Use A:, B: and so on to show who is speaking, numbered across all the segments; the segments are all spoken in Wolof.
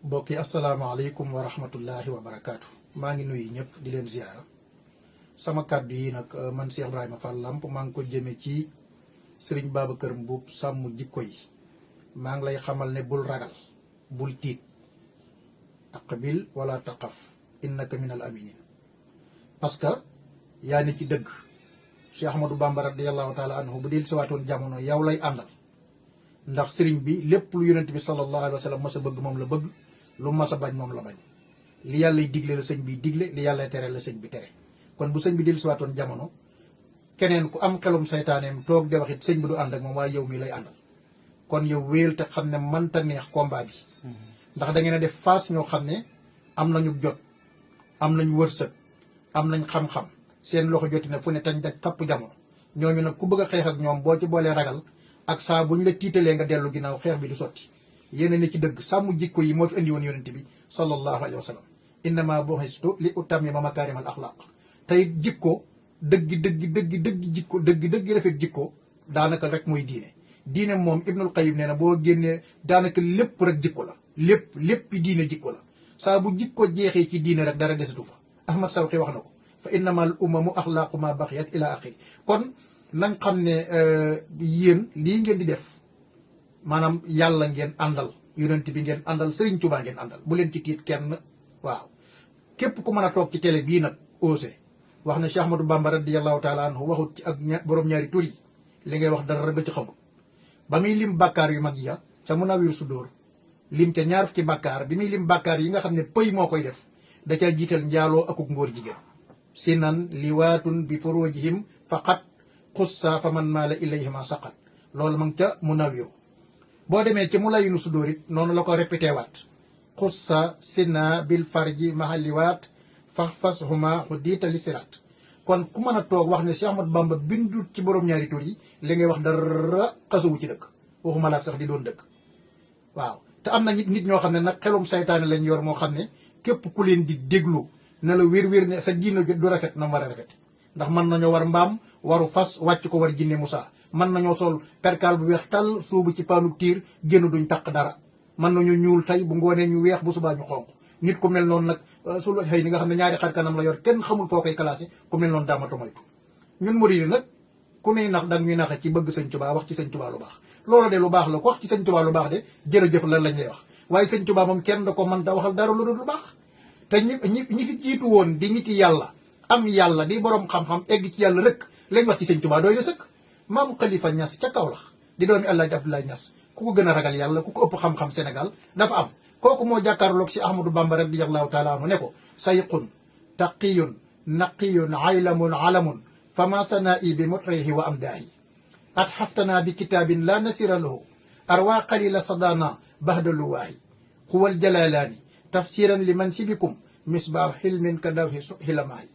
A: bokki asalaamaaleykum wa rahmatullahi wa barakaatu maa ngi nuyu ñëpp di leen ziyaara sama kàddu yi nag man Cheikh Ibrahima Fall Lamp maa ngi ko jëme ci sëriñ Babacar Mboup sàmm jikko yi maa ngi lay xamal ne bul ragal bul tiit aqbil wala taqaf innaka min al aminin parce que yaa ni ci dëgg Cheikh Ahmadou Bamba radiallahu taala anhu bu del siwaatoon jamono yow lay àndal ndax sëriñ bi lépp lu yonent bi sallallahu alayhi wa sallam mas a bëgg moom la bëgg lu mas a bañ moom la bañ li yàllay digle la sëñ bi digle li yàllay tere la sëñ bi tere kon bu sëñ bi del siwaatoon jamono keneen ku am xelum saytaaneem toog de waxit sëñ bi du ànd ak moom waaye yow mii lay àndal kon yow wéel te xam ne mënta neex combat bi ndax da ngeen a def face ñoo xam ne am nañu jot am nañ wërsëg am nañ xam-xam seen loxo joti na fu ne tañ daj kapp jamono ñooñu nag ku bëgg a xeex ak ñoom boo ci boolee ragal ak saa buñ la tiitalee nga dellu ginnaaw xeex bi du sotti yéen ne ci dëgg sàmm jikko yi moo fi indi woon yonent bi sallallahu alayhi wa sallam innama bu'istu li utammima makaarimal axlaaq tey jikko dëgg rafet jikko daanaka rek mooy diine moom Ibnul Qayyim nee na boo génnee daanaka lépp rek jikko la lépp diine jikko la saa bu jikko jeexee ci diine rek dara desatu fa Ahmad Sawqi wax na ko fa innamal umamu axlaaqu ma baqiyat ila axiri kon nañ xam ne yéen lii ngeen di def maanaam yàlla ngeen àndal yonent bi ngeen àndal Serigne Touba ngeen àndal bu leen ci tiit kenn waaw képp ku mën a toog ci télé bii nag osé wax ne Cheikh Ahmadou Bamba radiyallahu taala anhu waxut ci ak borom ñaari tur yi li ngay wax dara nga ci xamul ba muy lim bàkkaar yu mag ya ca Munawwirus Sudûr lim ca ñaar fukki bàkkaar bi muy lim bàkkaar yi nga xam ne pëy moo koy def da ca jiital njaaloo akuk ngóor jigéen sinan liwaatun bi furujihim faqat xussa fa man maala ilayhima saqat loolu ma ngi ca Munawwir boo demee ci Munawwirus Sudûr it noonu la ko répété waat xussa sinna bil farji mahaliwaat fashuma xudiita li siraat kon ku mën a toog wax ne Cheikh Ahmadou Bamba bindu ci borom ñaari tur yi li ngay wax dara xasuwu ci dëkk waxuma laat sax di doon dëkk waaw te am na nit ñoo xam ne nag xelum saytaane lañ yor moo xam ne képp ku leen di déglu ne la wér ne sa diina du rafet na mu war a rafet ndax mën nañoo war mbaam waru fas wàcc ko war jinne Moussa mën nañoo sol perkaal bu weex tàll suubu ci paanu tiir génn duñ taq dara mën nañu ñuul tey bu ngoonee ñu weex bu subaa ñu xonq nit ku mel noonu nag su la xëy ni nga xam ne ñaari xar kanam la yor kenn xamul foo koy classé ku mel noonu daamata moytu ñun murid nag ku nuy nax danga ñuy naxe ci bëgg sëñ Tuubaa wax ci sëñ Tuubaa lu baax loolu de lu baax la ko wax ci sëñ Tuubaa lu baax de jërëjëf lan lañ lay wax waaye sëñ Tuubaa moom kenn da ko mën da waxal dara lu dul lu baax te ñi fi jiitu woon di niti yàlla am yàlla di borom xam-xam egg ci yàlla rek lañ wax ci sëñ Tuubaa doy na sëkk maam Khalifa Niass ca Kaolack di doomi Alaaji Abdoulaye Niass ku ko gën a ragal yàlla ku ko ëpp xam-xam Sénégal dafa am kooku moo jàkkaarloog si Ahmadou Bamba radiyallahu taala anhu ne ko sayqun taqiyun naqiyun aylamun alamun fama sanaa'i bi mutrihi wa amdaahi at xaftanaa bi kitaabin la nasira lahu arwa qalila sadana bahdaluwaahi huwal jalalaani tafsiran li mansibikum misbaahu xilmin ka dawhi xilamaahi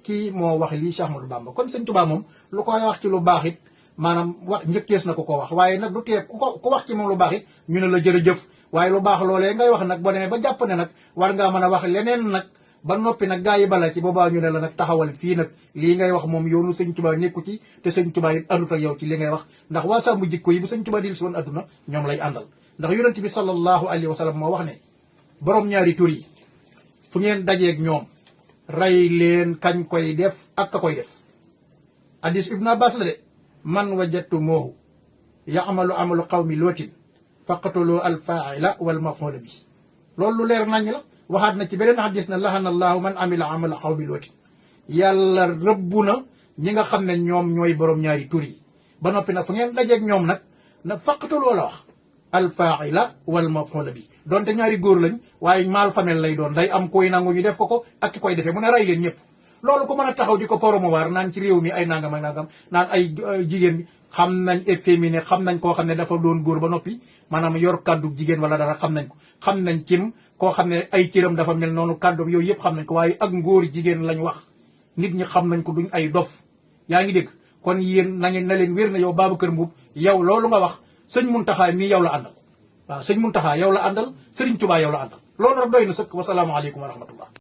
A: kii moo wax lii Cheikh Ahmadou Bamba kon sëñ Tuubaa moom lu koy wax ci lu baax it maanaam wax njëkkees na ko wax waaye nag du tee ku wax ci moom lu baax it ñu ne la jërëjëf waaye lu baax loolee ngay wax nag boo demee ba jàpp ne nag war ngaa mën a wax leneen nag ba noppi nag gaa yi bala ci boobaa ñu ne la nag taxawal fii nag lii ngay wax moom yoonu sëñ Tuubaa nekku ci te sëñ Tuubaa it àndut ak yow ci li ngay wax ndax waa sàmm jikko yi bu sëñ Tuubaa dil si woon adduna ñoom lay àndal ndax yonent bi sallallahu alayhi wa sallam moo wax ne borom ñaari tur yi fu ngeen dajeeg ñoom rey leen kañ koy def ak ka koy def hadis Ibn Abbas la de man wajadtumuuhu ya'malu amalu qawmi lootin faqatulu alfaa'ila wal maf'uula bi loolu lu leer nañ la waxaat na ci beneen hadis na lahana allahu man amila amala qawmi lootin yàlla rëbbu na ñi nga xam ne ñoom ñooy borom ñaari tur yi ba noppi nag fu ngeen dajeeg ñoom nag faqatulu la wax alfaa'ila wal maf'uula bi donte ñaari góor lañ waaye maal famille lay doon day am koy nangu ñu def ko ak ki koy defee mu ne rey leen ñëpp loolu ko mën a taxaw di ko promouvoir naan ci réew mi ay nangam ak nangam naan ay jigéen bi xam nañ efféminé xam nañ koo xam ne dafa doon góor ba noppi maanaam yor kàddu jigéen wala dara xam nañ ko xam nañ cim koo xam ne ay cëram dafa mel noonu kàddoom yooyu yëpp xam nañ ko waaye ak ngóor jigéen lañ wax nit ñi xam nañ ko duñ ay dof yaa ngi dégg kon yéen na leen wér na yow Babacar Mboup yow loolu nga wax sëñ Muntaxa mii yow la àndal waaw sëñ Muntaxa yow la àndal Sëriñ Tuubaa yow la àndal loolu rek doy na sëkk wasalaamaaleykum wa rahmatullah